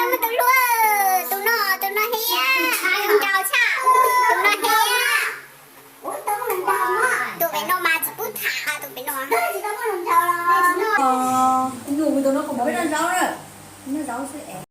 Tus hluas, tus no, tus no thiab, nraus tshaj, tus no thiab. Tus pem no mas tsis pub tham, tus pem no. Tus no kuv muab noj zaub na, noj zaub xwb es.